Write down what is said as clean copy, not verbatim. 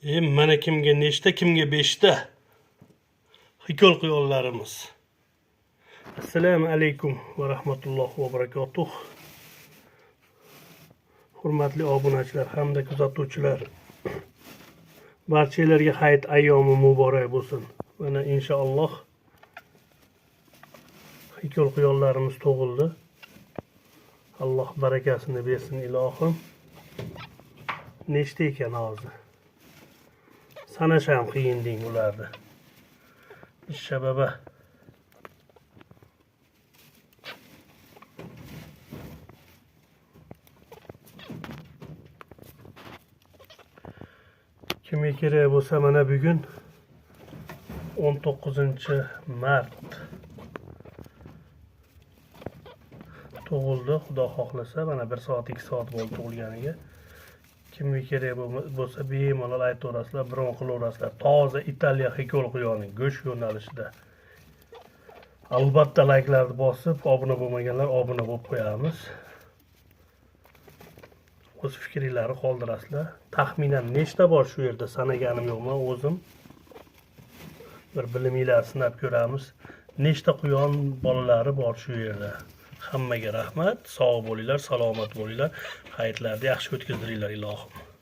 Mana kimga nechta, kimga beshta. Hikol quyonlarimiz. Assalomu alaykum va rahmatullohi va barakatuh. Hurmatli obunachilar hamda kuzatuvchilar. Barchalarga hayit ayyomi muborak bo'lsin. Mana inshaalloh hikol quyonlarimiz tug'ildi. Alloh barakasini bersin ilohim. Nechta ekan hozir? Sanash ham qiyin deng ularni. Shababa. Kimga kerak bo'lsa mana bugun 19 mart tug'ildi, Xudo xohlasa, mana 1 soat 2 soat bo'ldi tug'ilganiga. Kimga kerak bo'lsa bemalol aytaverasizlar, bron qilaverasizlar. Toza Italiya hikol quyoni go'sht yo'nalishida. Albatta layklarni bosib, obuna bo'lmaganlar obuna bo'lib qo'yamiz. O'z fikringlarni qoldirasizlar. Taxminan nechta bor shu yerda sanaganim yo'qman o'zim. Bir biliminglarni sinab ko'ramiz. Nechta quyon bolalari bor shu yerda. Hammaga rahmat. Sog' bo'linglar, salomat bo'linglar. Hayitlarni yaxshi o'tkazdiringlar ilohim.